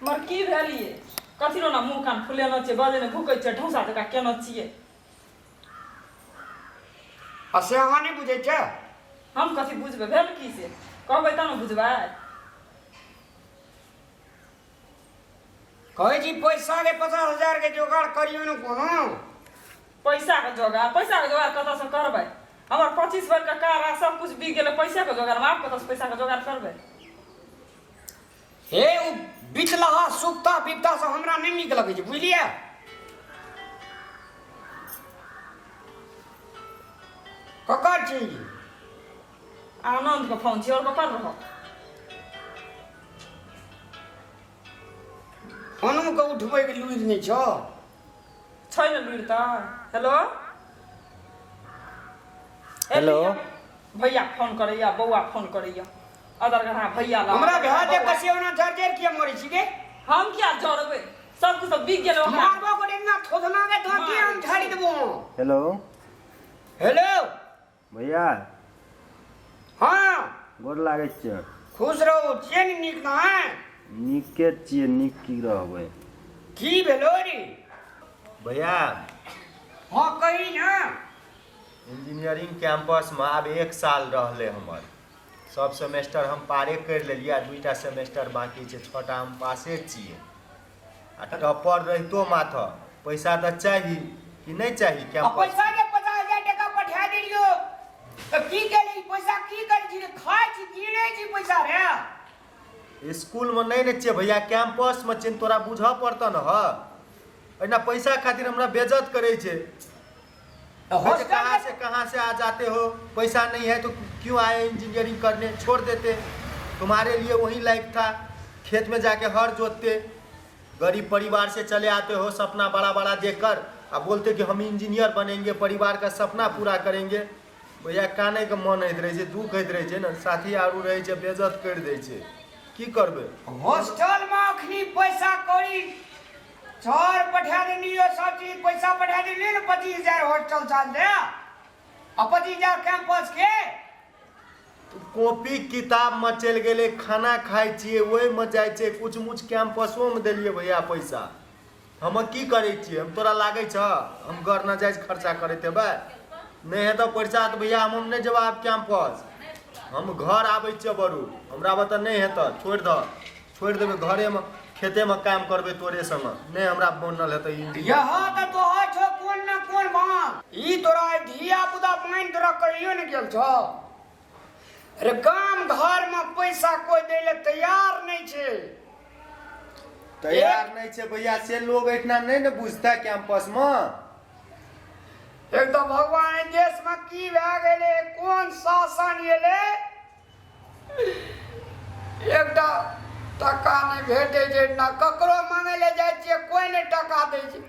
मगर की भेलिए कथी रोना मुँह कान फुलेने छियै बजे ने भूकै छियै ढौसा जकाँ केने छियै आ से अहाँ नहि बुझै छियै हम कथी बुझबै भेल की से कहबै तब ने बुझबै कहै छी पैसा के 50,000 के जोगाड़ करियौ ने कोनो पैसाके जोगाड़ पैसाके जोगाड़ कतऽसँ करबै हमर 25 भरिके कार आ सब कुछ बिक गेलै पैसाके जोगाड़ आब कतऽसँ पैसाके जोगाड़ करबै हे ओ बितलहा सुक्ता बिपता से हमरा नहि नीक लगै छै बुझलियै ककर छी आनन्दके फोन छी आओर ककर रहत फोनोके उठबैके लुरि नहि छौ छै ने लुरि तऽ हेलो हेलो भैया फोन करैया बौआ फोन करैया अदर गढ़ा भैया ला हमरा भए जे कसियो ना जर जर किया मरै छी गे हम किया जरबै सब कुछ तऽ बिक गेल ओकरा मारबो गोटे ना थोदना के धोती हम झाड़ी देबो हेलो हेलो भैया हाँ गोर लागै छियै खुश रहू छियै ने नीक ना नीके छियै नीक की रहबै की भेलो रे भैया हाँ कही ना इंजीनियरिंग कैंपसमे आब एक साल रहलै हमर सब सेमेस्टर हम पारे करि लेलियै आ 2टा सेमेस्टर बाँकी छै 6टा हम पासे छियै आ टॉपर रहितो माथर पैसा तऽ चाही कि नहि चाही आ कैंपस पैसा के 50,000 टका पठा देलियो तऽ की केली पैसा की करै छी रे खाइ छी गिरै छी पैसा रे स्कूलमे नहि ने छियै भैया कैंपसमे छियै तोरा बुझऽ पड़तऽ ने ह एहिना पैसा खातिर हमरा बेज्जत करै छै हॉस्टल कहाँ से कहाँ से आ जाते हो पैसा नहीं है तो क्यों आए इंजीनियरिंग करने छोड़ देते तुम्हारे लिए वही लायक था खेत में जाके हर जोतते गरीब परिवार से चले आते हो सपना बड़ा बड़ा देखकर आ बोलते कि हम इंजीनियर बनेंगे परिवार का सपना पूरा करेंगे भैया कानैके मन होइत रहै छै दुःख होइत रहै छै ने साथी आरू रहै छै बेज्जत करि दै छै की करबै हॉस्टल में अखनी पैसा कौड़ी सर पठा देलियो सब चीज पैसा पठा देलियो ने 25,000 हॉस्टल साल दे आ 25,000 कैंपस के कॉपी किताब में चलि गेलै खाना खाइ छियै ओहिमे जाइ छै कुछ मुछ कैंपसोमे देलियै भैया पैसा हम की करै छियै हम तोरा लागै छह हम घर नाजायज खर्चा करैत हेबै नहि हेतौ पैसा तऽ भैया हम नहि जेबै आब कैंपस हम घर आबै छियै बरू हमरा बता नहि हेतऽ छोड़ि दह छोड़ि देबै घरेमे खेतेमे काम करबै तोरे संग नहि हमरा बनल हेतै इंजीनियर यहाँ तऽ तोहर छौ कोन न कोन बात ई तोरा धिया पुता पानि तोरा कहियो ने गेल छौ अरे गाम घर में पैसा कोई दै ले तैयार नहीं छै तैयार नहि छै भैया से लोग एहिठिना नहि ने बुझतै कैंपसमे एक तऽ भगवान एहि देश में की भए गेलै कोन शासन एलै एकटा टका नहि भेटै छै ना ककरो मांगै लए जाइ छियै कोइ नहि टका दै छै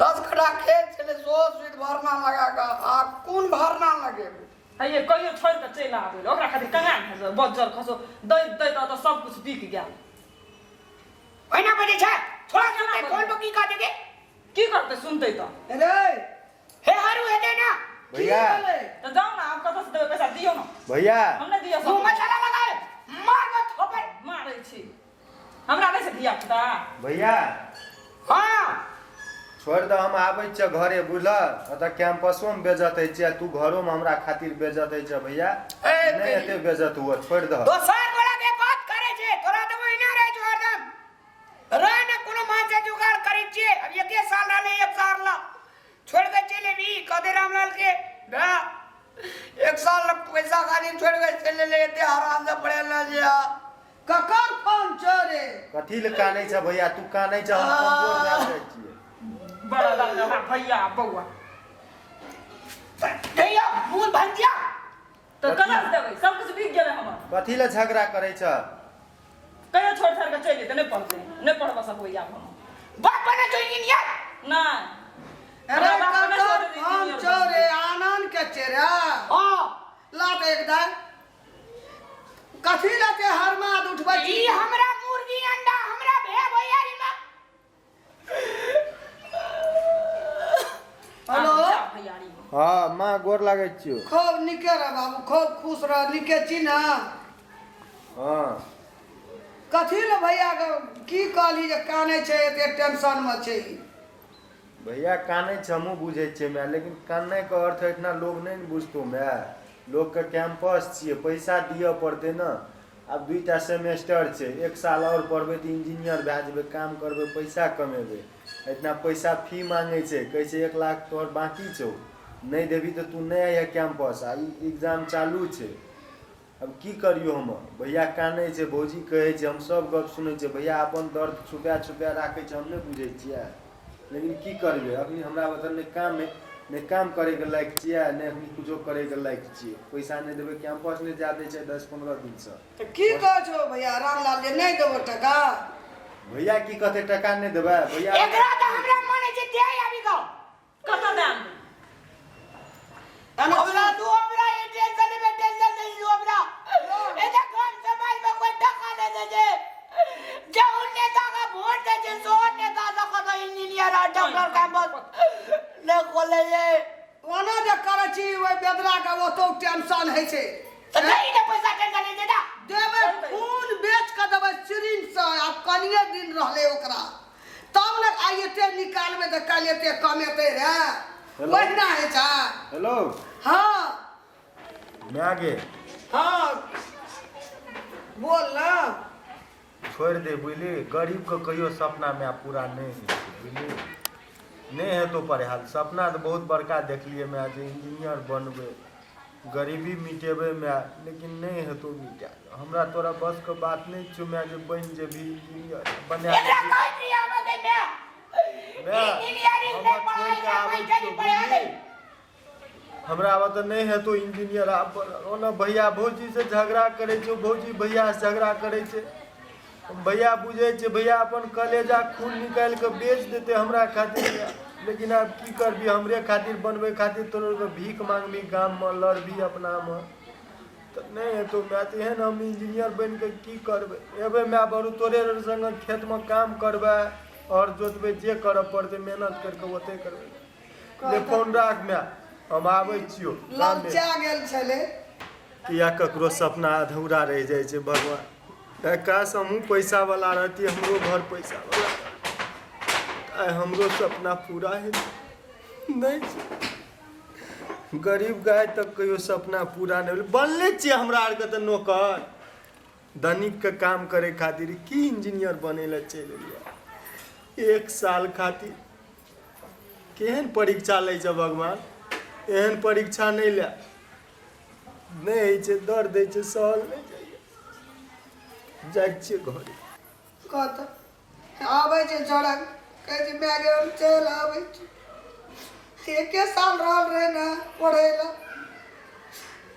10 कट्ठा खेत छलै सेहो सुति भरना लगा कऽ आ कोन भरना लगेबै हे कहियो छोड़ि कऽ चलि आबै लए ओकरा खातिर कहाँ भेजबै बज्जर खसो दैत दैत तऽ सब कुछ बिक गेल ओहिना बजै छै थोड़ा सुनतै फोन पर की कह देगे की करतै सुनतै तऽ रे हे हरू हेतै ना भैया तऽ जाउ ने आब कतऽसँ देबै पैसा दियौ ने भैया हम नहि दिअ मुँह सकबै मसाला लगाए मार मत थप्पड़ मारै छी हमरा नहि छै धिया पुता भैया हाँ छोड़ि दह हम आबै छियै घरे बुझलह ओतऽ कैंपसोमे बेजत होइ छियै तू घरोमे हमरा खातिर बेजत होइ छै भैया ए, नहि एते बेजत हुअ छोड़ि दह दोसर गोला के बात करे छे तोरा तऽ ओहिना रहे छौ हरदम रह ने कोनो मान से जुगाड़ करे छियै अब एके साल रहले एक साल ला छोड़ के चले भी कदे रामलाल के दा एक साल ला पैसा खाली छोड़ के चले ले एते आराम से पढ़े ला जे ककर फोन छौ रे कथी लए कानै छ भैया तू कानै छ हम कमजोर भए जाइ छियै बड़ा दादा भैया बौआ भैया मुंह भंजिया तऽ कना से देबै सब कुछ बिक गेलै हमर कथी लए झगड़ा करै छ कहियो छोड़ि छाड़ि कऽ चलि जेतै नहि पढ़तै नहि पढ़बऽ सकबै आब हम बाप बने छौ इंजीनियर नहि अरे हमरा बाप नहि ककर छोड़ै फोन इंजीनियर छौ रे आनंद के छे रे हाँ ला तऽ एक दाय कथी लए ते हरमाद उठबै छी ई हमरा मुर्गी अंडा हमरा भे भैयारी में हेलो जा भैयारी हँ माँ गोर लागै छियौ खूब नीके रह बाबू खूब खुश रह नीके छी ने हँ कथी लए भैयाके की कहली जे कानै छै एते टेंशनमे छै ई? भैया कानै छै हमहूँ बुझै छियै माय, लेकिन कानैके अर्थ एहिठिना लोग नहि ने बुझतौ माय। लोकके कैंपस छियै, पैसा दिअ पड़तै ने। आब 2टा सेमेस्टर छै, 1 साल आओर पढ़बै तऽ इंजीनियर भए जेबै, काम करबै, पैसा कमेबै। एतना पैसा फी मांगै छै, कहै छै 1 लाख तोहर बाँकी छौ, नहि देबही तऽ तू नहि अइहे कैंपस। आ ई एग्जाम चालू छै, अब की करियो हम? भैया कानै छै, भौजी कहै छै, हम सब गप सुनै छियै। भैया अपन दर्द छुपा छुपा राखै छै, हम नहि बुझै छियै, लेकिन की करबै? अखनी हमरा बतल नहि काम है, नहि काम करैके लायक छियै, नहि अखनी कुछो करैके लायक छियै। पैसा नहि देबै, कैंपस नहि जा दै छै 10-15 दिनसँ। तऽ की कहै छौ भैया रामलाल जे नहि देबो टका? भैया की कहतै, टका नहि देबै भैया? एकरा तऽ हमरा मन छै दे आबि गो। कतऽ दाम? हमरा तू हमरा ये टेंशन में टेंशन नहीं तू हमरा एता गाम समाज में कोई टका नहीं दे दे जे उन नेता का वोट दे जे सो नेता से को इंजीनियर और डॉक्टर का बस ने खोले ये। ओना जे करै छी ओहि बेदराके ओतौ टेंशन होइ छै। तो नहीं ने पैसा टेंशन नहीं देता। देबै, खून बेच कऽ देबै सिरिंजसँ। आब कनिए दिन रहलै ओकरा, तब ने आइ एते निकालबै तऽ काल्हि एते कमेतै रे। हेलो। ओहिना होइ छै। हेलो। हँ। माय गे। हँ, बोल ने। छोड़ि दे, बुझली? गरीबके कहियो सपना माय पूरा नहि होइ छै, बुझली? नहि हेतौ पढ़ायल। सपना तऽ बहुत बड़का देखलियै माय, जे इंजीनियर बनबै, गरीबी मिटेबै माय, लेकिन नहि हेतौ मिटायल। हमरा तोरा बसके बात नहि छौ माय, जे बनि जेबही इंजीनियर बना। एकरा कहै छी आबै के माय। माय, इंजीनियरिंग हम नहीं पढ़ाई छोड़ि कऽ का आबै पैसा छियौ, नहीं पढ़ा बुझली? दे। हमरा आब तऽ नहि हेतौ इंजीनियर आब बनल। ओना भैया भौजीसँ झगड़ा करै छौ, भौजी भैयासँ झगड़ा करै छै। भैया बुझै छै, भैया अपन कलेजा खून निकालि कऽ बेच देतै हमरा खातिर, लेकिन आब की करबी? हमरे खातिर बनबै खातिर तोरो आरके भीख मांगबी, गाममे लड़बी अपनामे, तऽ नहि हेतौ माय। तऽ एहन हम इंजीनियर बनि कऽ की करबै? एबै माय बरू तोरे आर संगे खेतमे काम करबै आओर जोतबै, जे करऽ पड़तै मेहनत करि कऽ ओतै करबै। ले फोन राख माय, हम आबै छियौ। ललचा गेल छलै। किया ककरो सपना अधूरा रहि जाइ छै भगवान? काश हमहूँ पैसावला रहती, हमरो घर पैसावला रहत, आइ हमरो सपना पूरा हेतै। नहि छै, गरीब गाय तक कहियो सपना पूरा नहि भेलै। बनले छियै हमरा आरके तऽ नौकर, धनिकके काम करै खातिर। की इंजीनियर बनै लए चलि एलियै 1 साल खातिर? केहन परीक्षा लै छै भगवान? एहन परीक्षा नहि लै। नहि होइ छै, दर्द होइ छै, सहल नहि जाइए। जाइ छियै घरे। कह तऽ आबै छै छौड़ा, कहै छै माय गे हम चलि आबै छी। एके साल रहल रहै ने पढ़ै लए।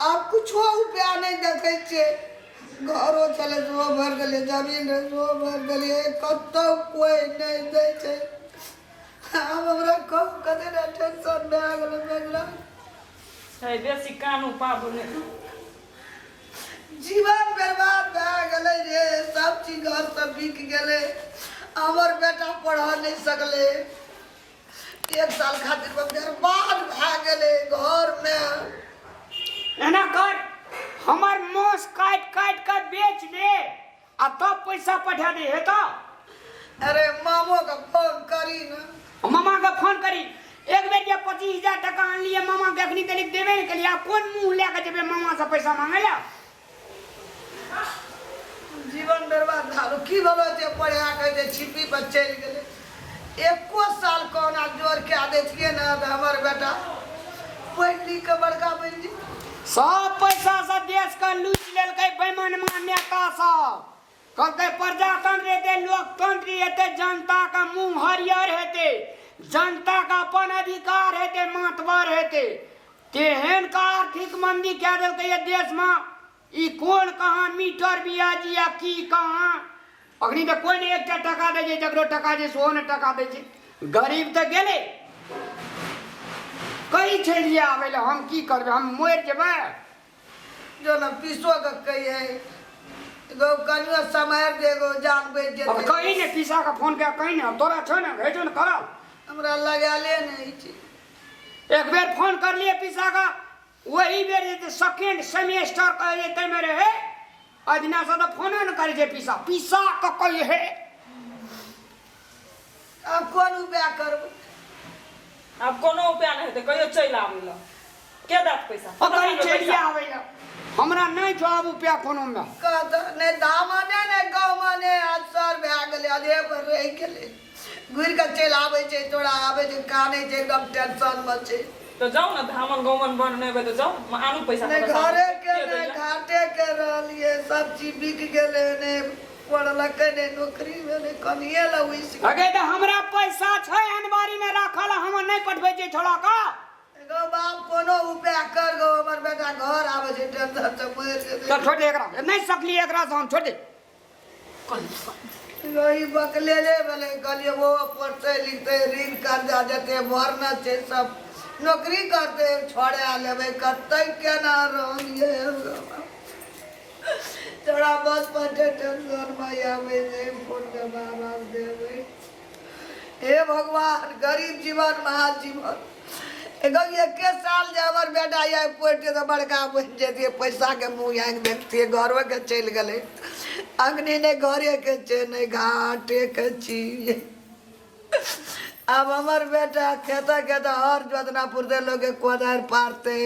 आब कुछो उपाय नहि देखै छियै। घरो छलै सेहो भरि देलियै, जमीन रहै सेहो भरि देलियै, कतहु कोइ नहि दै छै। आब हमरा कहू कते ने टेंशन भए गेलै मेघना। है बेसी कानू पाबू नहि। जीवन बर्बाद भए गेलै रे। सब चीज घर सब बिक गेलै, हमर बेटा पढ़ नहि सकलै। 1 साल खातिर बर्बाद भए गेलै घरमे। एना कर, हमर मोस काटि काटि कऽ बेच दे आ तब पैसा पठा दे हेतौ। अरे मामो के फोन करी ने। मामा के फोन करी। एक बेर जे 25,000 टका आनलियै मामा के, अखनी तनिक देबे नहि केलियै। आब कोन मुँह लए कऽ जेबै मामा से पैसा मांगै लए? जीवन बर्बाद भए गेल। की भेलो जे पढ़ा के जे छिपी पर चलि गेलै? एको साल कोना जोर कए दैतियै ने तऽ हमर बेटा पढ़ि लिख कऽ बड़का बनि जेतै। सब पैसा से देश के लूटि लेलकै बेईमानमा नेता सब। कहलकै प्रजातंत्र हेतै, लोकतंत्र हेतै, जनता के मुंह हरियर हेतै, जनता के अपन अधिकार हेतै, मातबर हेतै। तेहन का आर्थिक मंदी कए देलकै ये देश में। ई कोन कहाँ मीटर बियाजी आ की कहाँ। अखनी तऽ कोइ नहि एकटा टका दै छै, जकरो टका छै सेहो नहि टका दै छै। गरीब तऽ गेलै। कही छलियै आबै लए, हम की करबै? हम मरि जेबै? जो ने पीसो के कहिए गो, कनियो समय दे गो, जान बचि अब जेतै। कही ने, पीसा के फोन कए कही ने, तोरा छौ ने भेजो ने करल। हमरा लगाले नहि छै। एक बेर फोन करलियै पीसा का, वही बेर जे सेकेंड सेमेस्टर के जे ताहिमे रहै। अदिना से तऽ फोनो ने करै छै पीसा पीसा कऽ कही हे। आब कोन उपाय करबै? आब कोनो उपाय नहि हेतै, कहियो चलि आबै लए के देत पैसा? ओकरी चलि आबै लए हमरा नहि छौ आब उपाय कोनो मे। कहत नहि धामने नहि गमने, आज सर भए गेलै, अधे पर रहि गेलै। घुरि कऽ चलि आबै छै, तोरा आबै छै, कानै छै, एकदम टेंशन मे छै। तऽ जाउ ने धामन गमन बनेबै तऽ जाउ आनू पैसा। नहि घरे के नहि घाटे के रहलियै, सब चीज बिक गेलै, नहि पढ़लकै, नहि नौकरी भेलै, कनिए लए उसि अगे तऽ हमरा पैसा छै अनबारी मे राखल, हम नहि पठबै छियै छोड़ा कऽ। गौ बाप कोनो उपाय कर गौ, हमर बेटा घर आबै छै टेंशन से मरि जेतै। चल छोड़ दे एकरा, नहि सकलियै एकरा से हम, छोड़ दे। ई बकलेले भेलै, कहलियै ओ पढ़तै लिखतै, ऋण कर्जा जते भरना छै सब नौकरी करतै, छोड़ा लेबै, कतै केना रहलियै। तोरा बस पटे टेंशन मे आबै छै, फोन के बाबा देबै। हे भगवान, गरीब जीवन महाजीवन। एगो एके साल जे हमर बेटा आइ पढ़िते तऽ बड़का बनि जैतियै, पैसाके मुँह आँखि देखतियै, घरोके चलि गेलै। अग्नि नहि घरेके छै, नहि घाटेके छियै। आब हमर बेटा खेते खेते हर जोतना पुरतै, लोकके कोदारि पारतै,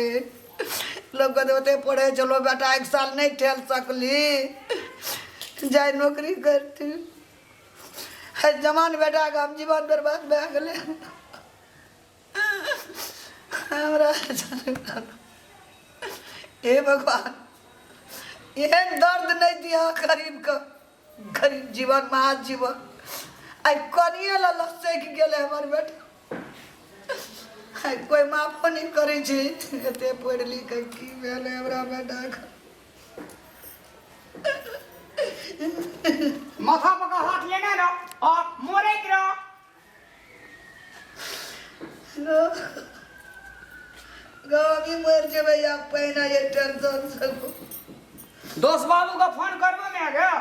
लोक कहतै ओते पढ़ै छलो बेटा, एक साल नहि ठेल सकली, जाय नौकरी करती। जवान बेटाके हम जीवन बर्बाद भए गेलै हमरा। हे भगवान, एहन दर्द नहि दिअ गरीबके। गरीब जीवन महाजीवन। आइ कनिए लए लसकि गेलै हमर बेटा, आइ कोइ माफो नहि करै छै। एते पढ़ि लिख कऽ की भेलै हमरा बेटाके? माथा पर के हाथ लेने रह और मोड़ैत रह। गौ, अभी मरि जेबै आब पहिने ये टेंशन से। दोस्त बाबू के फोन करबो ने गे?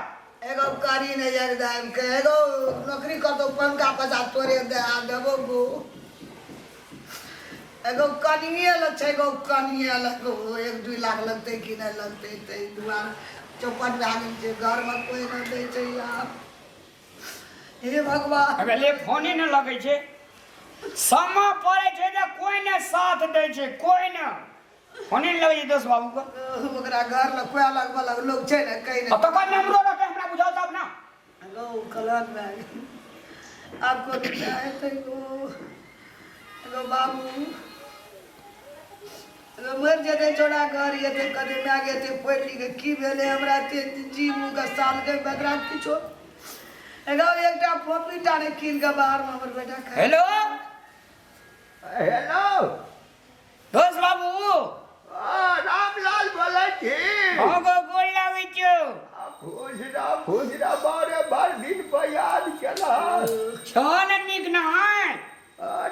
एगो करी नहि एकदम के एगो नौकरी करतो, पंखा पैसा तोरे दे देबो गो। एगो कनिए लग छै, एगो कनिए लग 1-2 लाख लगतै कि नहि लगतै, ताहि दुआरे चौपट भए गेल छै, घरमे कोइ नहि दै छै आब। हे भगवान। अबे ले, फोने ने लगै छै। समय पड़ै छै तऽ कोइ ने साथ दै छै, कोइ ने। फोने ने लगै छै दोस्त बाबू के। ओकरा घर लग कोइ अलग बलग लोक छै ने, कहि आ नहि। तकर नंबरो रहतै हमरा बुझल तब ने। गौ गलत भए गेल, आब कोन उपाय हेतै गो? गौ बाबू, गौ मरि जेतै छोड़ा, घर एतै कतै माय एतै पढ़ि लिख कऽ की भेलै हमरा? एते जीव के सालके बकरा किछो गौ एकटा फोपी टा नहि कीन कऽ बाहरमे हमर बेटा खाय। हेलो। हेलो। दोस्त बाबू। रामलाल बोलै छी। हँ गो, गोर लागै छियौ। खुश रह, खुश रह। बारे बार दिन पर याद केलह। छह ने नीक नहि?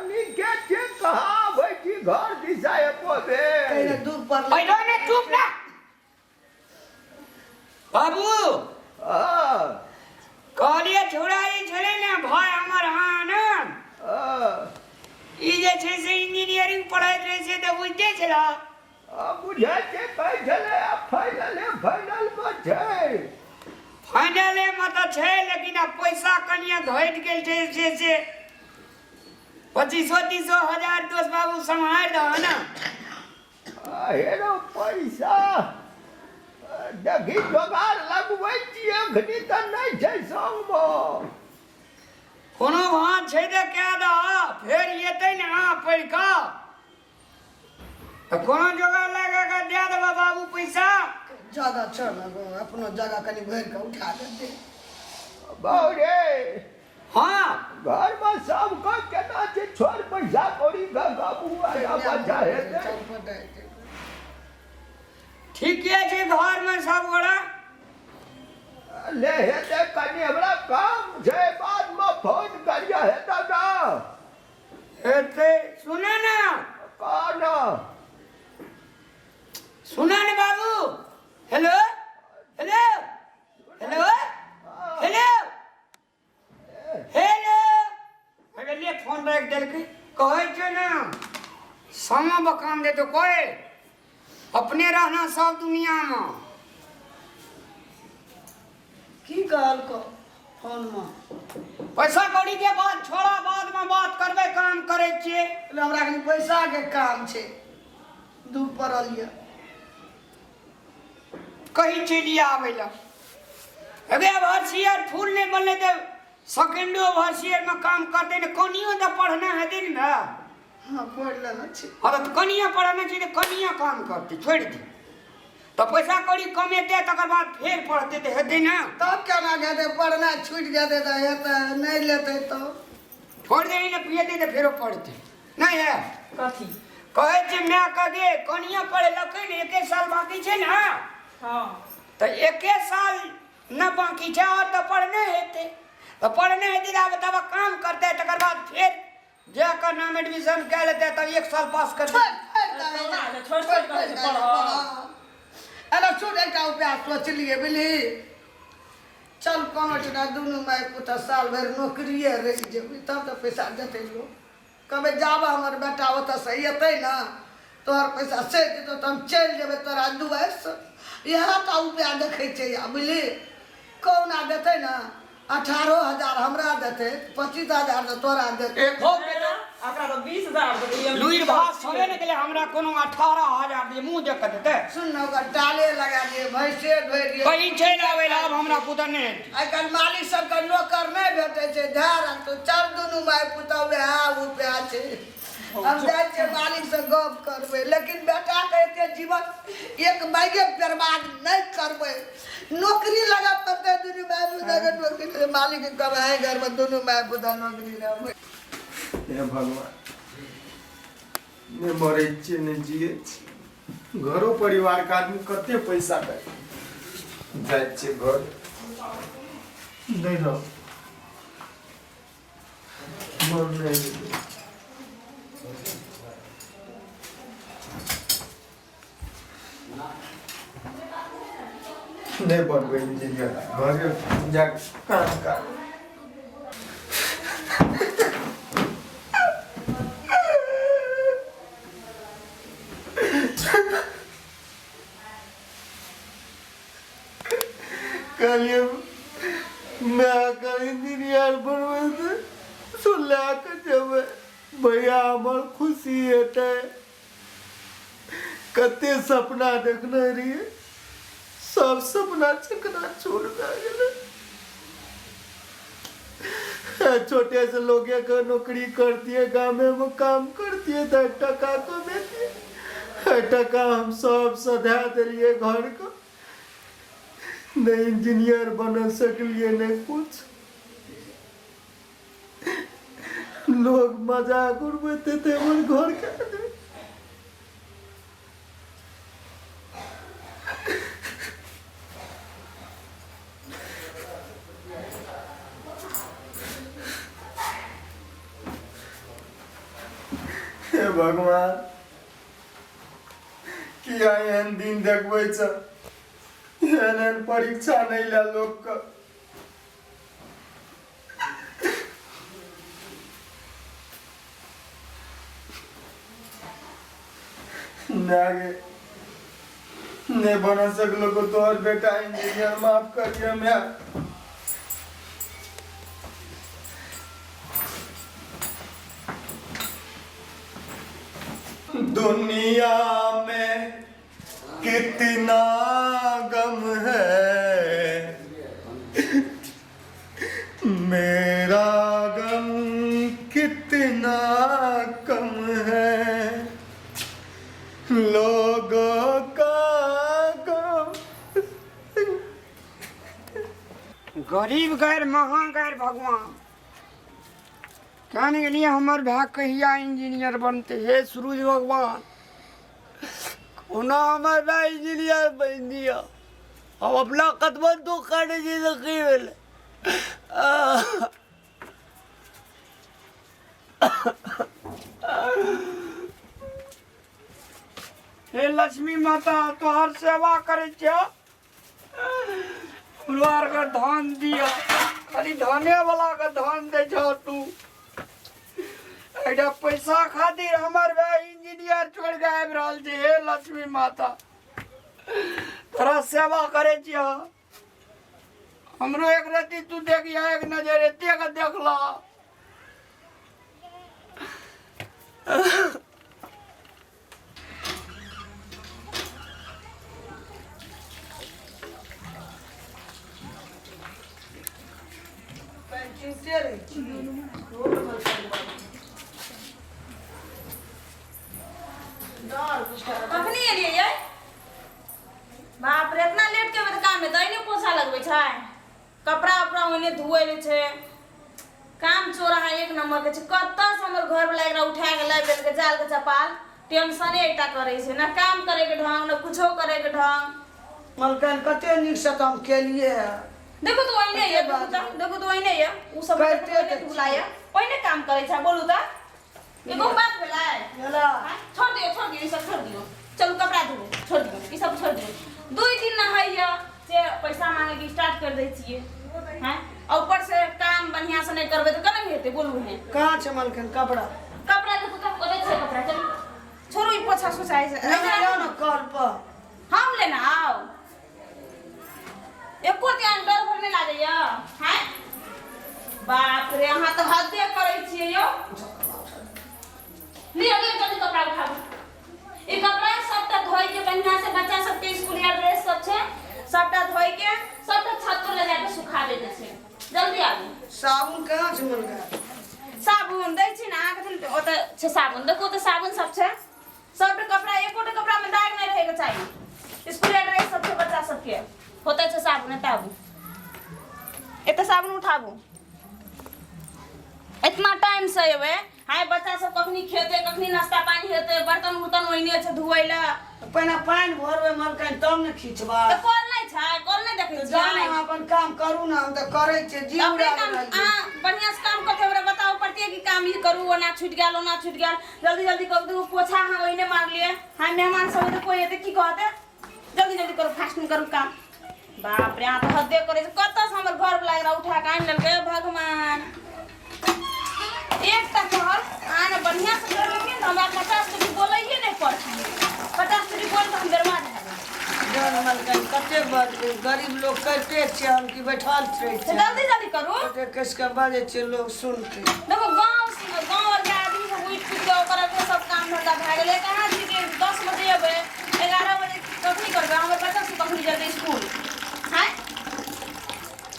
नीके छी। कहाँ आबै छी घर दिशा एको बेर? कहिने दुख पड़लै। अइलो ने, चुप ना बाबू। हँ। कहलियै छोड़ा ई छलै ने भाय हमर, हाँ ने? हँ। ई जे छै से इंजीनियरिंग पढ़ैत रहै छै तऽ बुझिते छलऽ। बुझै छै, कहै छलै आब फाइनले फाइनल मे छै। फाइनले मे तऽ छै, लेकिन आब पैसा कनिए घटि गेल छै से से पच्चीसो तीसो हजार दोस्त बाबू सम्हारि दह ने। हे रौ, पैसा देखी जोगाड़ लगबै छी, अखनी तऽ नहि छै संगमे। कोनो भाँज छै तऽ कए दह, फेर एतै ने पढ़ि कऽ तऽ कोनो जोगाड़ लगा कऽ दए देबऽ बाबू पैसा। जगह छौ ने गो, अपनो जगह कनि भरि कऽ उठा देतै। बाउ रे। हँ। घरमे सबके केना छै, छोड़ पैसा कौड़ी के बाबू आगा बच्चा हेतै। चौपट हेतै। ठीके छै घरमे सब गोरा। ले हेतै, कनि हमरा काम छै, बादमे फोन करियऽ हेतै ने। हेतै, सुने ने। कह ने। सुने ने बाबू। Hello hello hello hello hello. अरे ले, फोन राखि देलकै। कहै छै ने समा बकान देतो कोई, अपने रहना सब दुनियामे। की कहलको फोनमे? पैसा कौड़ी के बात छोड़ा, बाद में बात करबै, काम करै छियै। हमरा कनि पैसाके काम छै, दुख पड़ल यऽ। कही चलि आबै लए। अगे भर्सियर फूल नहि बनलै तऽ सेकेंडो भर्सियर में काम करतै ने, कनियो तऽ पढ़ना हेतै ने भाय। हाँ, पढ़ि लेने छी। हाँ तऽ कनिया पढ़ना छै तऽ कनिया काम करतै, छोड़ि दे तऽ पैसा कौड़ी कमेतै, तकर बाद फेर पढ़तै तऽ हेतै ने। तब केना हेतै? पढ़नाइ छुटि जेतै तऽ हेतै नहि, लेतै तब छोड़ि देही ने, पिएतै तऽ फेरो पढ़तै नहि है। कथी? कहै छै माय के गे, कनिया पढ़ेलकै ने, एके साल बाकी छै ने। हाँ। तऽ एके साल न बाकी छै और तऽ पढ़ने हेतै, तऽ पढ़ने हेतै तऽ आब तब काम करतै, तकर बाद फेर जा कऽ नाम एडमिशन कए लेतै, तब एक साल पास करतै। छोड़ि छोड़ि कऽ पढ़। अरे सुन, एकटा उपाय सोचलियै, बुझली? चल कोनो ठिना दुनू माय पुत साल भरि नौकरिए रहि जेबै, तब तऽ पैसा देतै लोक। कहबै जाबऽ हमर बेटा ओतऽसँ एतै ने, तोहर पैसा सधि जेतौ तऽ हम चलि जेबै तोरा दुआरिसँ। इएह टा उपाय देखै छै आ बुझली, कहुना देतै ने, 18,000 हमरा देतै, 25,000 तऽ तोरा देतै। हो बेटा। एकरा तऽ 20,000 देबै। लुरि भात छबे ने गेलै, हमरा कोनो 18,000 दे मुँह देख कऽ देतै। सुन ने, ओकर टाले लगा दिए, भैंसे धोइ दिए। कहीं चलि आबै लए, आब हमरा पुतह नहि हेतै। आइ काल्हि मालिक सबके नौकर नहि भेटै छै, धैर्य राखतौ। चल दुनू माय पुतहु, वएह उपाय छै। हम जाइ छियै, मालिकसँ गप करबै, लेकिन बेटाके एते जीवन एक मायके बर्बाद नहि करबै। नौकरी लगा पड़तै दुनू माय पुतहके नौकरी। मालिक कहबै, अहीं घरमे दुनू माय पुतहु नौकरी रहबै। हे भगवान, नहि मरै छियै नहि जियै छियै। घरो परिवारके आदमी कते पैसा दै जाइ छियै, घर नहि रह मन नहि हेतै। नहि बनबै इंजीनियर, घरे जा काम कर। कहलियै मायके इंजीनियर बनबै छै, सुन लए कऽ जेबै भैया, हमर खुशी हेतै। कते सपना देखने रहियै, सब सपना चकना चूर भए गेलै। छोटे से लोगे के नौकरी करतियै, गामे में काम करतियै तऽ टका कमेतियै। टका हम सब सधा देलियै घरके, नहि इंजीनियर बन सकलियै नहि कुछ। लोग मजाक उड़बैत हेतै हमर घरके आदमी। हे भगवान, किया एहन दिन देखबै छ? एहन एहन परीक्षा नहि ले लोकके। माय गे, नहि बना सकलो को तोहर बेटा इंजीनियर, माफ करिए माय। दुनिया में कितना गम है, मेरा गम कितना कम है, लोगों का गम। गरीब गैर महा गैर भगवान, कहने के लिए हमर भाय कहिया इंजीनियर बनते? हे सूरज भगवान, कोना हमर भाय इंजीनियर बनि दिअ। हम अपना कतबो दुख काटै छी तऽ की भेलै? आह। हे लक्ष्मी माता, तोहर सेवा करै छियौ, हमरो आरके धन दिअ। खाली धने वाला के धन दै छह तू। एकटा पैसा खातिर हमर भाय इंजीनियर छोड़ि कऽ आबि रहल छै। हे लक्ष्मी माता, तोरा सेवा करै छियौ, हमरो एक रत्ती तू देखिया एक नजर एते के देखला। चिंते रहै छी। कखनी एलियै यै? बाप रे, इतना लेट के काम में तऽ पोछा लगबै छै, कपड़ा उपड़ा ओहिने धोए ले छै। काम चोर अहाँ एक नंबर के छै। कतऽ से हमर घर वाला एकरा उठा के लाबि देलकै जाल के चपाल। टेंशने एकटा करै छै, ना काम करे के ढंग ना कुछो करे के ढंग। मलकान कते नीक से तऽ हम केलिए है। देखो तो ओहिने ये, देखो तऽ, देखो तो ओहिने ये, उ सब करिते ओहिने तऽ धुलाया, ओहिने काम करै छै। बोलू तऽ एगो बात भेलै? भेला। हाँ? छोड़ दियो, छोड़ दियो, ई सब छोड़ दियो। चलू कपड़ा धोबू, छोड़ दियो, ई सब छोड़ दियो। 2 दिन नहाइया से पैसा मांगे के स्टार्ट कर दै छियै। हैं, आ ऊपर से काम बढ़िया से नहीं करबै तऽ केना हेतै बोलू? हैं, कहाँ छै मलकान कपड़ा? कपड़ा देखू तऽ ओतै छै कपड़ा। चलू छोड़ू ई पोछा सोचा ऐसे। लेने जाओ ना कल पर। हम लेना आओ, एको ध्यान डर भर नहीं लागैया। हैं, बाप रे, अहाँ तऽ हदे करै छियै यौ। लिअ लिअ जल्दी कपड़ा उठाबू। ई कपड़ा सबटा धोइ के बढ़िया से, बच्चा सबके स्कूलिया ड्रेस सब छै, सबटा धोइ के सबटा छत पर ले जाके सुखा देने छै। जल्दी आबू। साबुन कहाँ छै मलकान? साबुन दै छी ने अहाँके, ओतऽ छै साबुन। देखू ओतऽ साबुन सब छै। सबटा कपड़ा, एकोटा कपड़ा में दाग नहीं रहे के चाहिए। स्कूलिया ड्रेस सब छै बच्चा सबके। होते छै साबुन, एतऽ आबू, एतऽ साबुन उठाबू। इतना टाइम से एबै? हाय, बच्चा सब कखनी खेतै, कखनी नाश्ता पानी हेतै? बर्तन उर्तन ओहिने छै धोए लए। पहिने पानि भरबै मलकान तब ने खींचबै। तऽ कल नहि छै? कल नहि देखै जाउ ने छियै? अपन काम करू ने, हम तऽ करै छियै जी। अपने उड़ा काम रहल छी। अहाँ बढ़िआँ से काम करते हमरा बताबऽ पड़तै कि काम ई करू, ओना छुटि गेल, ओना छुटि गेल, जल्दी जल्दी करू। देखू पोछा अहाँ ओहिने मारलियै। हाय, मेहमान सब एतै, कोइ एतै, की कहतै? जल्दी जल्दी करू, फास्ट में करू काम। बाप रे, अहाँ तऽ हदे करै छै। कतऽ से हमर घर वाला एकरा उठा के आनि लेलकै? भगवान, एकटा कहल अहाँ ने बढ़िआँ से करबै तऽ हमरा 50 टकी बोलैए नहि पड़तै। 50 टकी बोल तऽ हम बर्बाद भए जेबै। जान मलकान कते बजबै, गरीब लोक करिते छियै हम कि बैठल रहै तऽ छियै? जल्दी जल्दी करू। कते कसि कऽ बाजै छियै, लोक सुनतै। देखो गाँव गाँव आरके आदमी सब उठि पुटि कऽ ओकर अथे सब काम धंधा भए गेलै। कहाँ छी कि 10 बजे अयबै, 11 बजे कखनी करबै? हमर बच्चा सब कखनी जेतै स्कूल? आँय,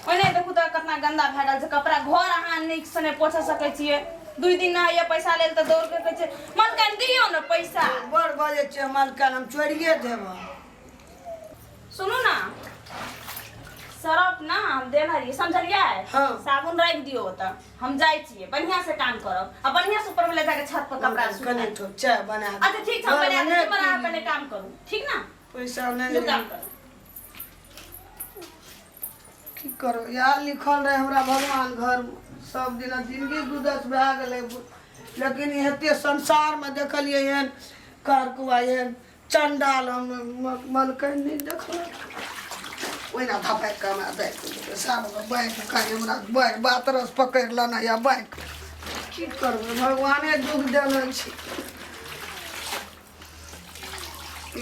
ओहिने देखू तऽ कतना गन्दा भए गेल छै कपड़ा। घर अहाँ नीकसँ नहि पोछ सकै छियै। 2 दिन नहाइए पैसा लेल तऽ दौड़ के कहै छै मलकान दियौ ने पैसा। बड़ बजै छियै मलकान, हम चोरिए देबऽ। सुनू ने, सरफ ना हम देने रहियै, समझलियै? हाँ। साबुन राखि दियौ ओतऽ, हम जाइ छियै, बढ़िआँ से काम करब आ बढ़िआँ से ऊपर में ले जाके छत पर कपड़ा कनि सुखायब। ठो चाय बना दे। अच्छा ठीक छै, हम बना दै घरमे छी, पर अहाँ नहि पहिले काम करू, ठीक ने? पैसा नहि दू काम करू। की करू, इएह लिखल रहै हमरा भगवान घरमे। सब दिना जिंदगी गुदस भए गेलै, लेकिन एते संसारमे देखलियै एहन करकुआ, एहन चंडाल हम मलकनि नहि देखलहुँ। ओहिना धपाकि कऽ हमरा दै साफ बैंक कहीं हमरा बैंक बातरस पकड़ि लेना या बैंक। की करबै, भगवाने दुख देने छै।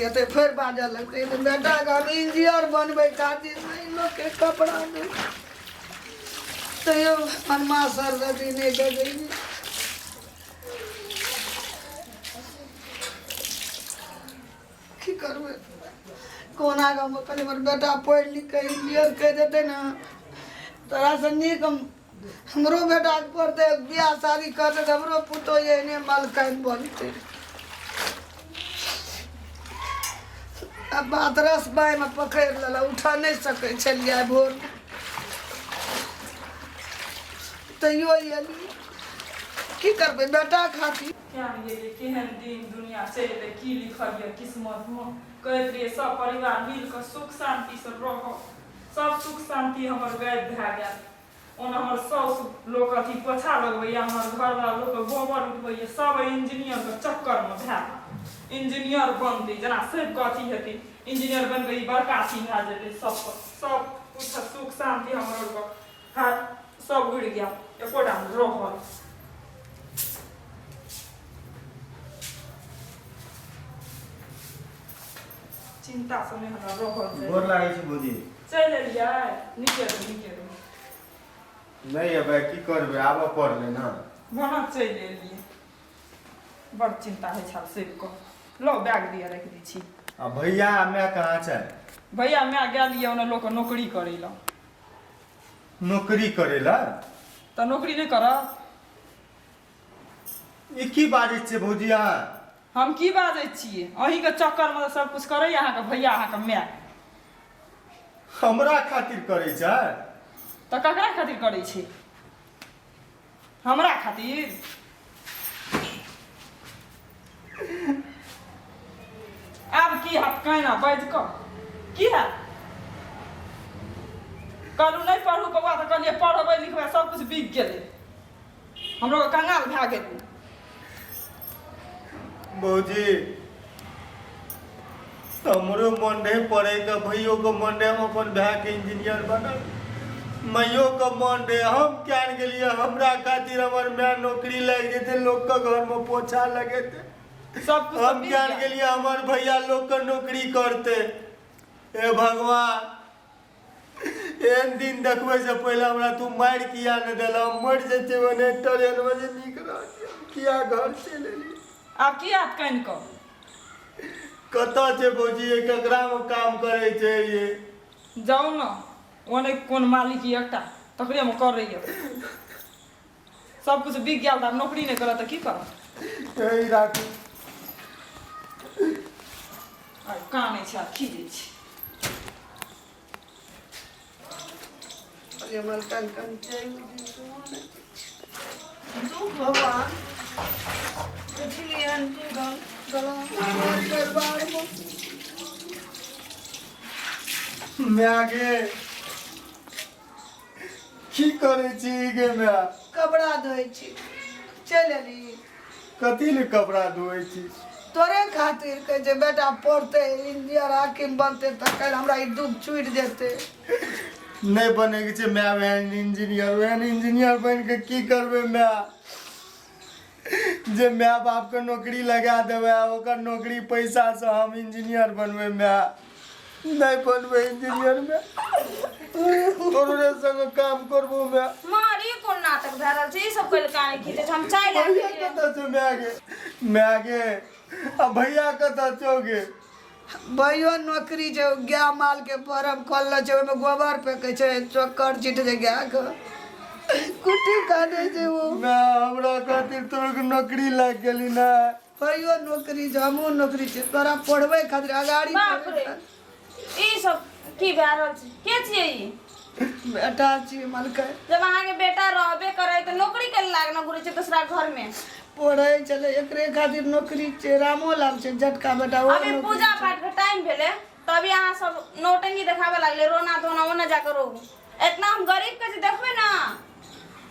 एते फेर बाजऽ लगतै तऽ बेटाके हम इंजीनियर बनबै खातिर एहि लोकके कपड़ा नहि, तैयो हमर माँ सरस्वती नहि बजै। की करबै, कोना कऽ हम कहलियै हमर बेटा पढ़ि लिख कऽ इंजीनियर कहि देतै ने, तोरासँ नीक हम हमरो बेटाके पढ़तै, बियाह शादी करतै तऽ हमरो पुतोह एहने मलकाइन बनतै। आ बातरस बाइमे पकड़ि लेलक, उठा नहि सकै छलियै आइ भोर, तैयो एलियै। की करबै बेटा खातिर। केहन गेलियै, केहन दिन दुनिया चलि एलै, की लिखल यऽ किस्मतमे? कहैत रहियै सब परिवार मिल कऽ सुख शान्तिसँ रहब, सब सुख शान्ति हमर गायब भए गेल। ओना हमर साउस लोक अथी पोछा लगबैया, हमर घरवला लोक गोबर उठबैया, सब इंजीनियरके चक्करमे भए गेल। इंजीनियर बनतै जेना सबके अथी हेतै, इंजीनियर बनि कऽ ई बड़का अथी भए जेतै। सब सब कुछ सुख शान्ति हमर आरके हाथ सब उड़ि गेल, एकोटा नहि रहल। चिन्ता से नहि हमरा रहल जाय। गोर लागै छै भौजी। चलि एलियै नीके रहू नीके रहू नहि एबै की करबै आबऽ पड़लै ने भने चलि एलियै बड़ चिन्ता होइ छल सुनि कऽ लो बैग दिअ राखि दै छी आ भैया आ माय कहाँ छै भैया माय गेल यऽ ओने लोक नौकरी करै लए नौकरी करै लए तऽ नौकरी नहि करत ई की बाजै छियै भौजी अहाँ हम की बाजै छियै अहीँके चक्करमे तऽ सब किछु करैए अहाँके भैया अहाँके माय हमरा खातिर करै छै तऽ ककरा खातिर करै छै हमरा खातिर आब की हैत काना बाजि कऽ की हैत कहलहुँ नहि पढ़ू बौआ तऽ कहलियै पढ़बै लिखबै सब किछु बिक गेलै हमरो कंगाल भए गेलै भौजी हमरो मन रहै पढ़ैके भैयोके मन रहै हम अपन भायके इंजीनियर बनल माइयोके मन रहै हम किया ने गेलियै हमरा खातिर हमर माय नौकरी लागि जेतै लोकके घरमे पोछा लगेतै सब कुछ हम किया ने गेलियै हमर भैया लोकके नौकरी करतै हे भगवान एहन दिन देखबै से पहिले हमरा तू मारि किया नहि देलह हम मरि जैतियै ओने ट्रेनमे जे नीक रहतियै हम किया घर चलि एलियै आब की हैत कानि कऽ कतऽ छै भौजी ये ककरामे काम करै छै ये जाउ ने ओने कोन मालिक यऽ एकटा तकरेमे करैए सब कुछ बिक गेल तऽ आब नौकरी नहि करत तऽ की करत एहि राखू आइ कानै छै आ खीजै छै अरे मलकन कन चलि दुख भगवान बुझलियन तू गल गला परिवार में माय गे की करै छी गे माय कपड़ा धोइ छी चलि एली कथी ले कपड़ा धोइ छी तोरे खातिर कहै छै बेटा पढ़तै इंजीनियर हाकिम बनतै तऽ काल्हि हमरा ई दुख छुटि जेतै नहि बनैके छै माय ओहन इंजीनियर ओहन इंजीनियर बनि कऽ की करबै माय जे माय बापके नौकरी लगा देबै आ ओकर नौकरी पैसासँ हम इंजीनियर बनबै माय नहि बनबै इंजीनियर माय तोरे संग काम करबो माय मार ई कोन नाटक भए रहल छै ई सब कहि काने खींचै छै हम चाय लए भैया कतऽ छौ माय गे माय गे आ भैया कतऽ छौ गे भैयो नौकरी छै गाय माल के फार्म खोलने छै ओहिमे गोबर फेकै छै चोकर छीट छै गाय के कुट्टी काटै छै ओ माय हमरा खातिर तोर नौकरी लागि गेली ना भैयो नौकरी छै हमहूँ नौकरी छै तोरा पढ़बै खातिर अगाड़ी बाप रे ई सब की भए रहल छै के छियै ई बेटा छी मलकै जब अहाँके बेटा रहबे करे तऽ नौकरी के लागना घुरै छै दूसरा घर में पढ़ै छलै एकरे खातिर नौकरी छै रामो लाल छै झटका बेटा ओहो अभी नौकरी पूजा छै। पाठ के टाइम भेलै तभी अहाँ सब नौटंकी देखाबे लागले रोना धोना ओना जाके रोहू इतना हम गरीब के जे देखबै ना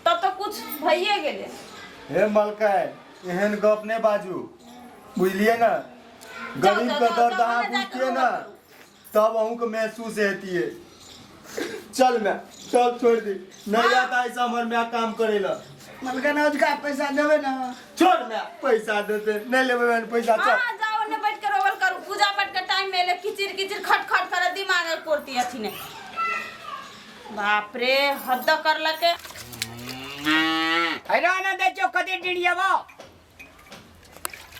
तब तऽ कुछ भइए गेलै हे मलकै एहन गप नहि बाजू बुझलियै ने गरीब के जाउ, दर्द जाउ, अहाँ जाउ, बुझतियै जाउ, ने तब अहूँके महसूस हेतियै चल मैं चल छोड़ दी नहीं आता ऐसा हमर मैं काम करे ला मलकन अजुका पैसा देबै ने छोड़ मैं पैसा देते नहीं लेबै बहन पैसा चल हाँ जाओ ओने बैठ के रोवल करू पूजा पाठ के टाइम में एले किचिर किचिर खट खट करे दिमाग में कोरती अथी ने बाप रे हद करलके हैरान दै छौ कते डिरियाबो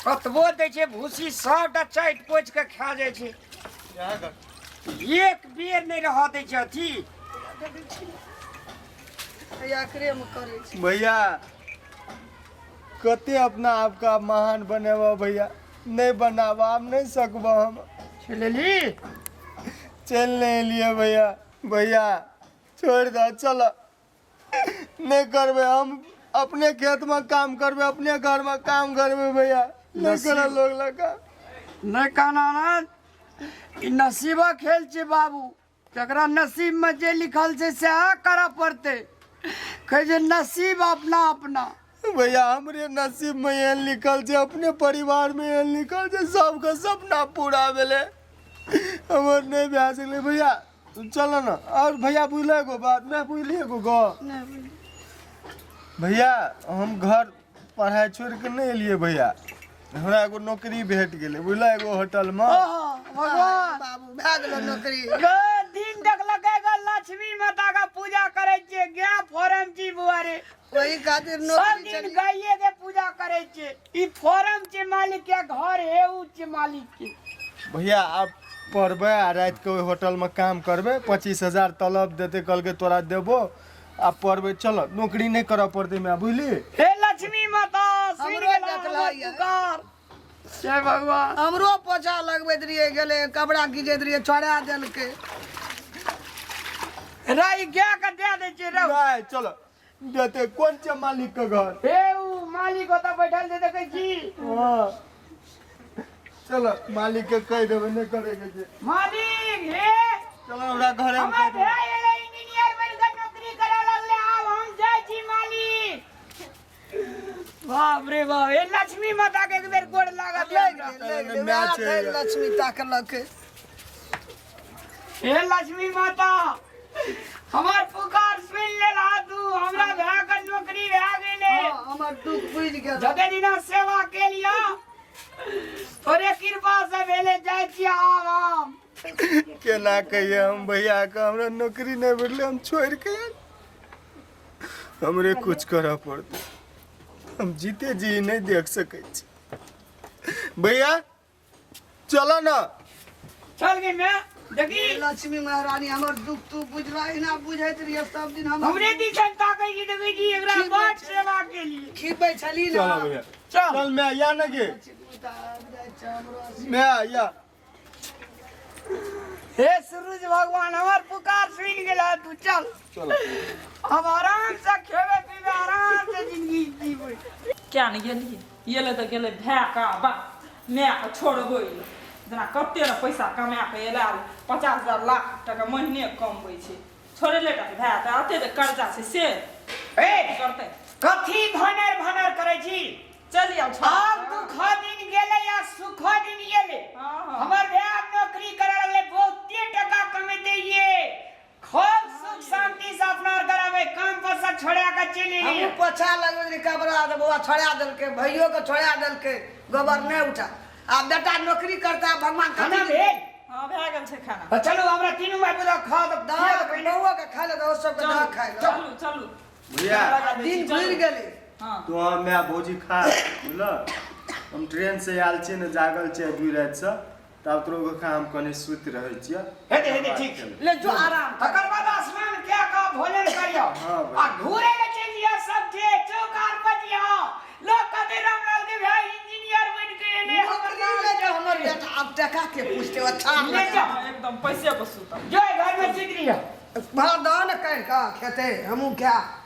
कतबो दै छै भूसी सबटा चाटि पोछि के खा जाइ छै एक बेर नहि रहऽ दै छै अथी एकरे मे करै छै भैया कते अपना आपका महान बनेबा भैया नहीं बनाबा आब नहीं सकबा हम चलेली चल नहीं लिए भैया भैया छोड़ दो चलो नहीं करबे हम अपने खेत में काम करबे अपने घर में काम करबे भैया नहीं करा लोग लगा नहि काना ई नसीबक खेल छै बाबू जकरा नसीबमे जे लिखल छै सएह करऽ पड़तै कहै छै नसीब अपना अपना भैया हमरे नसीब में एहन लिखल छै अपने परिवार में एहन लिखल छै सबके सपना पूरा भेलै हमर नहि भए सकलै भैया चलो ना और भैया बुझल एगो बात मैं बुझली एगो गप भैया हम घर पढ़ाई छोड़ के नहीं एलिए भैया हमरा एगो नौकरी भेट गेलै बुझल एगो होटल में ओहो भगवान बाबू भए गेलो नौकरी गे दिन देखलकै लक्ष्मी माता का पूजा करै छियै, गाय फॉर्म छी बुआ रे। ओही खातिर सब नौकरी दिन चली। गाये के पूजा करै छियै। ई फॉर्म छै मालिक के, घर हे उ छै मालिक के। भैया आब पढ़बै आ रातिके ओहि होटलमे काम करबै, 25,000 तलब देतै, कहलकै तोरा देबो। आ पढ़बै, चल नौकरी नहि करऽ पड़तै माय, बुझली? हे लक्ष्मी माता, सुनि हमरो गेला देखला हमर ये। पुकार। जय भगवान। हमरो पोछा लगबैत रहियै, गेलै कपड़ा घीचैत रहियै, छोड़ा देलकै। रे गाय के दे दै छियै रौ। नहि चल देतै। कोन छै मालिक के घर? हे उ मालिक ओतऽ बैठल छै, देखै छी? हँ चल मालिक के कहि देबै, नहि करे के छै। मालिक हे। चल हमरा घरे में हमर कहि देबै। भाय एलै, इंजीनियर बनि कऽ नौकरी करऽ लगलै। आब हम जाइ छी मालिक। बाप रे बाप, हे लक्ष्मी माता के एक बेर गोड़ लागत लागि हमरा। गेलै, लागि गेलै। मैच वएह है। भेल लक्ष्मी ताकलकै। हे लक्ष्मी माता, हमर पुकार सुनि लेला तू। हमरा भाय के नौकरी भए गेलै। हँ, हमर दुख बुझि गेल। जते दिना सेवा केलिया, तोरे कृपा से भेले। जाइ छी आब हम। केना कहिए हम भैया के, हमरा नौकरी नहि भेटलै, हम छोड़ि के आयल। हमरे कुछ करऽ पड़तै, हम जीते जी नहि देख सकै छी। भैया चलो ना। चल गई मैं देखी। लक्ष्मी महारानी, हमर दुख तू बुझला। एना बुझैत रहिए सब दिन हम। हमरे दिसन ताकै छी, देखै छी एकरा ठीक बड छै। सेवा के लिए खीबै छली ना। चलो भैया। चल। चल मैं या न गे। मैं या। हे सूरज भगवान, हमर पुकार सुनि गेला तू। चल। चलो। अब आराम से खेबे पीबे, आराम से जिंदगी जीबै। क्या नहि गेलियै, एलै तऽ गेलै भायके बाप मायके छोड़बै लए। जेना कते ने पैसा कमा कऽ एलै, 50,000 लाख टका महीने कमबै छै, छोड़ेले टा भाय तऽ एते तऽ कर्जा छै से ए करतै। कथी भनर भनर करै छी? चलि आउ छोड़। आब दुख दिन गेलै आ सुख दिन गेलै। हँ हँ। हमर भाय आब नौकरी करऽ लगलै, बहुते टका कमेतै। ये खूब सुख शांति से अपना आर कराबै। काम पर से छोड़ा के चलि हमहूँ एलियै। पोछा लगबैत रही कपड़ा तऽ बौआ छोड़ा देलकै, भैयो के छोड़ा देलकै, गोबर नहि उठा। आब बेटा नौकरी करता, भगवान खाना कथी भेल? हँ, भए गेल छै खाना। तऽ चलू, हमरा तीनू भाय बुझा खा दऽ। दऽ बौआ के खाय ले दऽ, सबके दऽ खाय ले। चलू चलू। भैया। दिन घुरि गेलै। हँ। तू हम माय भौजी खा, बुझल? हम ट्रेन से आयल छियै ने, जागल छियै दुइ रातिसँ। तब तोरो खा, हम कनि सुति रहै छियै। हेतै हेतै, ठीक। ले जो, आराम कर। तकर बाद स्नान कए कऽ भोजन करियौ हाँ भाई। आ घूरे ले चलि जियौ। सब जे चौकार पर जियौ, लोक कहतै रामलाल के भाय इंजीनियर बनि के एलै। हमर नौकरी ले जो हमर बेटा, आब टका के पूछते अच्छा। ले जाओ। हँ, एकदम पैसे पर सुतब। जो घर में सुति रहियौ। भात दऽ ने कहि कऽ खेतै, हमहूँ खायब।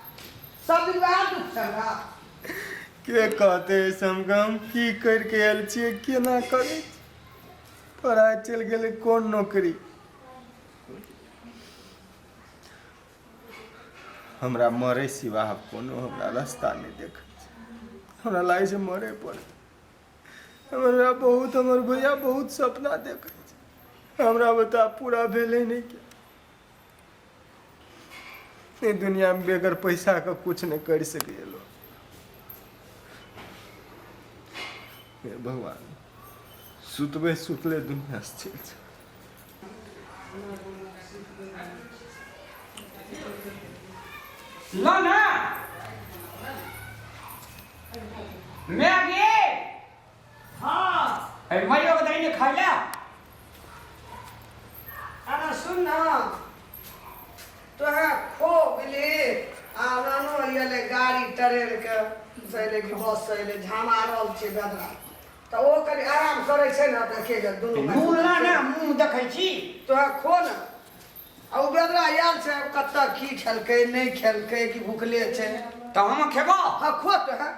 सब दिन वएह दुख छै हमरा। के कहते से हम हम की करि के आयल छियै, केना करै छियै? पढ़ाइ चलि गेलै, कोन नौकरी हमरा? मरै सिवा आब कोनो हमरा रास्ता नहि देखै छै। हमरा लागै छै मरे पड़तै हमरा। बहुत हमर भैया बहुत सपना देखै छै, हमरा बता पूरा भेलै नहि। के एहि दुनियामे बगैर पैसाके कुछ नहि करि सकैए लोक। हे भगवान, सुतबै सुतले दुनिया से चलि जाउ। ल ना मैगी। हाँ। ए मैयो के दही खाइ ले। अरे सुन ना, तोहे खो गेली आ नानो एलै गाड़ी ट्रेन के से एलै कि बस से एलै, झामा रहल छै बेदरा, तऽ ओ कनि आराम करै छै ने तऽ के गेल दुनू भाइ। मुँह ला ने, मुँह देखै छी। तोहे खो ने। आ ओ बेदरा आयल छै, कतऽ की खेलकै नहि खेलकै, कि भुखले छै। तऽ हम खेबो। हँ, खो तोहे।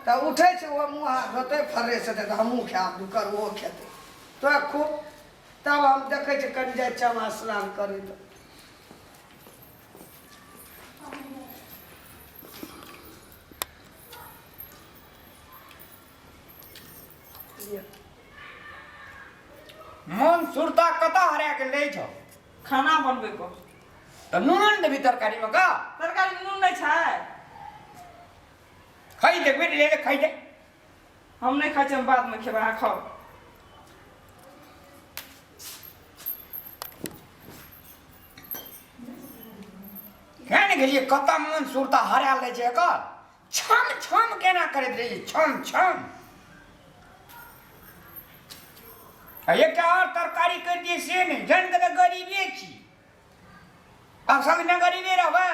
तऽ उठै छै ओ, मुँह हाथ धोतै, फ्रेश हेतै तऽ हमहूँ खायब, दुकर ओहो खेतै। तोहे खो, तब हम देखै छियै, कनि जाइ छियै हम स्नान करै लए। मन सुरता कतऽ हरा के लै छौ? खाना बनबै को। तऽ नून ने देबही तरकारीमे का? तरकारी मे नून नहि छै। खाइ दे बेटी, ले ले, खाइ दे। हम नहि खाइ छियै, हम बादमे खेबै, अहाँ खाउ। गेलियै कतऽ मन सुरता हरायल रहै छै एकर। छम छम केना करैत रहै छम छम। आ एकटा आओर तरकारी करि दियै से नहि, जानि कऽ तऽ गरीबे छी। आब सभदिना गरीबे रहबै?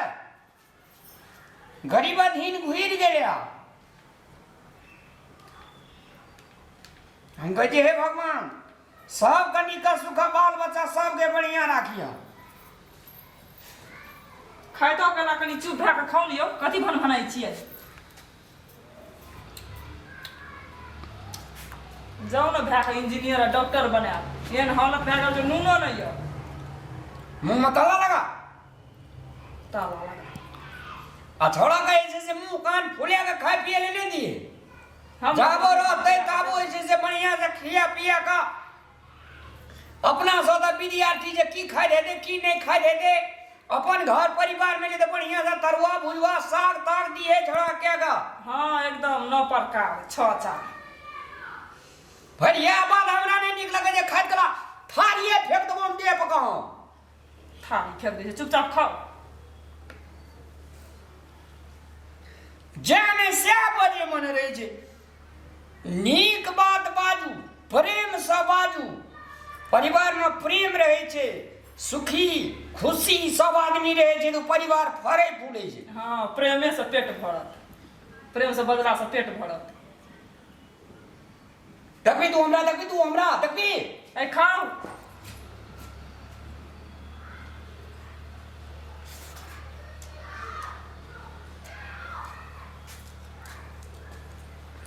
गरीब अधीन घुरि गेलै आब। हम कहै छियै हे भगवान, सबके नीक सुख बाल बच्चा सबके बढ़िआँ राखिह। खाइतो कला कनि चुप भए कऽ खाउ लियौ, कथी भन भनाइ छियै? जाउ ने भए कऽ इंजीनियर आ डॉक्टर बनायब, एहन हालत भए गेल जे नूनो नहि यऽ। मुँहमे ताला लगा। ताला लगा। आ छोड़ा कहै छै से मुँह कान फुला कऽ खाय पिए लए नहि दियै। हम जाबो रहतै ताबो जे छै से बढ़िआँ से खिया पिया कऽ अपना सब तऽ विद्यार्थी जे की खाइत हेतै की नहि खाइत हेतै। अपन घर परिवार में जे तऽ बढ़िया से तरुआ भुजुआ साग ताग दिए छोड़ा के गा। हाँ एकदम 9 प्रकार 6 4। फिर यह बात हमरा नहीं नीक लगे जे खाइत कला थारिए फेंक देबो हम देह पर कहूं। थारी फेंक दे, चुपचाप खाओ। जे नहीं से बजे मन रहे छे। नीक बात बाजू, प्रेम से बाजू, परिवार में प्रेम रहे छे, सुखी खुशी सब आदमी रहे छे तो परिवार फरे फूले छे। हाँ प्रेमे से पेट भरत, प्रेम से बजला से पेट भरत। देखबी तू हमरा, देखबी तू हमरा, देखबी। ए खाओ।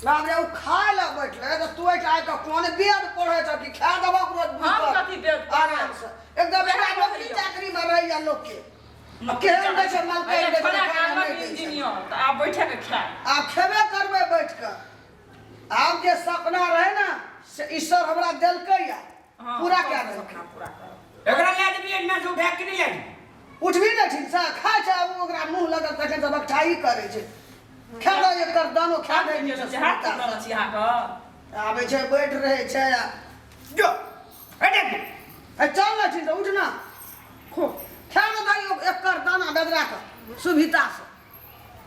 बाप रे, ओ खाय लए बैठले तऽ तू एहिठाम आबि कऽ कोन वेद पढ़ै छह कि खा देबक रोज हम कथी वेद पढ़बै? आराम से एकदम वएह एकरा नौकरी कहलियौ। चाकरी में रहैया लोकके। केहन दै छै मलकाइन दै छै, खाना खाना खाना नहि दै छै। इंजीनियर तऽ आब बैठे के खाय। आब खेबे करबै बैठ कऽ। आब जे सपना रहै ने से ईश्वर हमरा देलकै या हाँ, पूरा सब कए देलकै। सपना पूरा करब। एकरा लए जेबी एहिना से उठा के नहि लए जेबी? उठबी नहि ठीक से खाइ छै, आब ओकरा मुँह लगल तखन से बकठाई करै छै। खा दे एकर दानो खा दे नीचे से। हाथ टूटल छी अहाँके। आबै छै बैठ रहै छै आ जो हटे तू। ए चल ने ठीक से उठ ना, खो खा ने दही एकर दाना बेदरा के सुविधा से।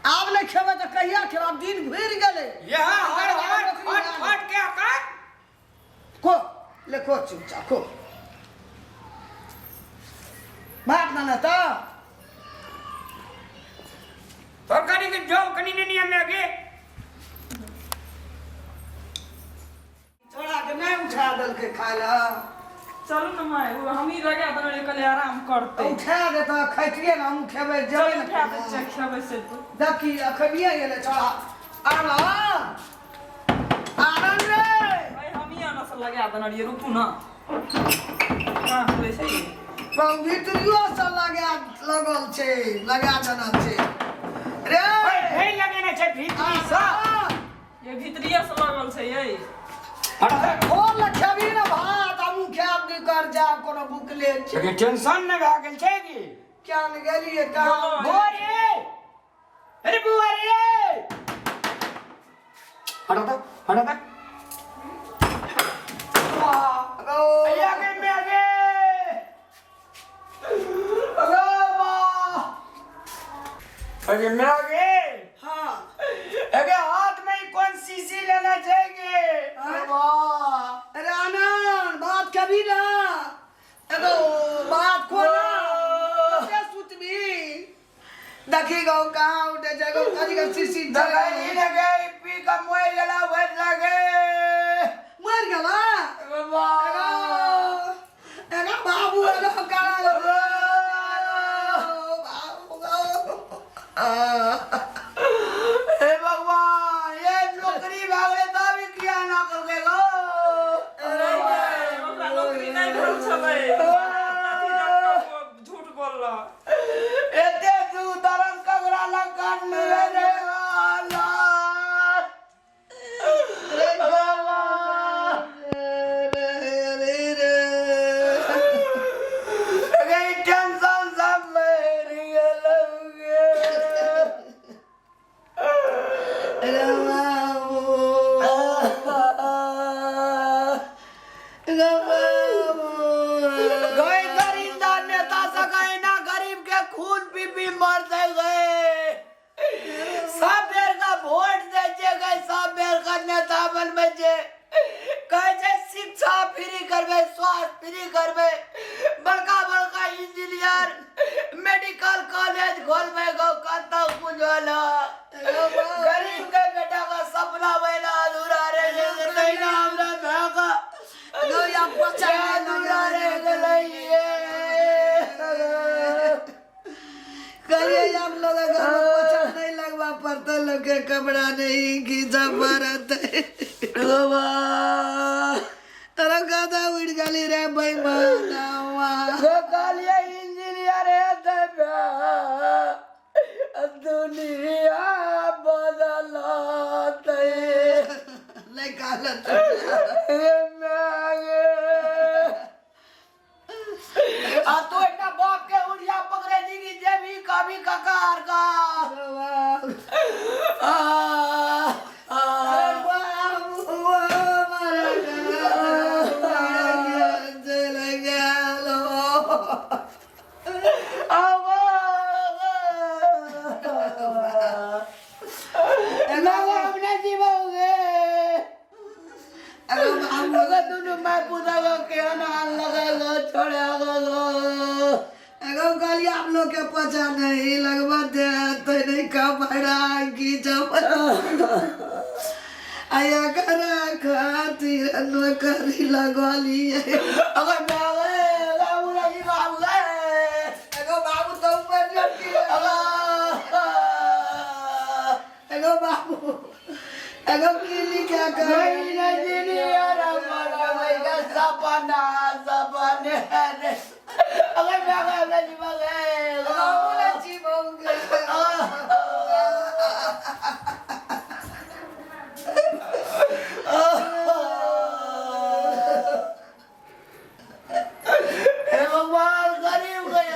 आब नहि खेबै तऽ कहिया खेबै? आब दिन घुरि गेलै। यह हर हर फट फट के आकार खो ले खो चुपचाप खो भात ना ना तऽ तरकारी के जल कनी नहीं हमें आगे। छोड़ा के नहीं उठा देलकै खाय लए। चलू ने माय, ओ हमही लगा देने रहियै, कहलियै आराम करतै। उठा देतऽ खैतियै ने, हमहूँ खेबै जेबै चलू ने। उठा दै छियै, खेबै से तो। देखी अखनिये गेलै छोड़ा। आनन्द आनन्द रे, भाई हमही आना से लगा देने रहियै, रुकू ना। कहाँ खुलै छै ई? भीतरियो से लगा लगल छै, लगा देना छै रे। नहीं लगेने छै भीतरी से। ये भीतरिये से लगल छै ये। खोल ने खेबी ने भात, हमहूँ खायब नहि कर जायब कोनो भुखले छै। लेकिन टेंशन नहि भए गेल छै की? क्या ने गेलियै कहाँ? बुआ रे, अरे बुआ रे, हटो तो, हटो तो। वाह, अय्या के मैं आगे। अरे वाह, अरे मैं आगे। हाँ अरे हाथ में ही कौन शीशी लेना चाहिए? हाँ? वाह अरे आनंद बात कभी ना, एगो बात को ना कते सुतबी? देखी गो कहाँ उठे छै गो, कथी के शीशी दगाई लगे पी का मोय लला भर लगे। मर गेला। वाह एगो बाबू एगो करा हे भगवान, ये नौकरी भागले तब किया ना करके गो। ओकरा नौकरी नहि भेल छलै, झूठ बोललक। एते तू दरद ककरा लग कर रे रे टेंशन सब मरि गेलौ गे। गई दरिंदा नेता सकै ना गरीब के खून पी पी मरते गए। के नेता बनबै छै, कहै छै शिक्षा फ्री करबै, स्वास्थ्य फ्री करबै, बड़का बड़का इंजीनियर, मेडिकल कॉलेज खोलबै। गो कतऽ बुझल गरीब के बेटा का सपना बना अधूरा रह गेलै, तहिना हमरा भाय का अधूरा रह गेलै। कहिए हम लोग घर में पोछा नहीं लगवा पड़ता, लोग के कपड़ा नहीं खींचा पड़त। तोरा गादा उड़ गली रे बेईमानवा। कहलिए इंजीनियर हेतै, दुनिया बदलतै। नहीं कहलत। आ तू एकटा बाप के उड़िया पकड़े छी कि जेबी कभी ककार का आ, आ, अरे बाबू, मारा चल गेलो। आ, अपने जीवोगे। अरे बाबू, अगर दुनू माय पुता के केहन हाल लगेगो छोड़ेगो। एगो कहलिए आप लोग के पचा नहीं लगवा दे तो नहीं कपड़ा खींचा, आया करा खातिर नौकरी लगलिए। अगर मैं बाबू लगी बाबू गए। एगो बाबू तो ऊपर चढ़। एगो बाबू, एगो की लिखा कर सपना सपने अगर मैं गए गए। बाबू जीवोगे। हे भगवान, गरीब गए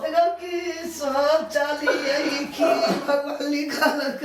एगो की सब चलिए की भगवान लिखलक।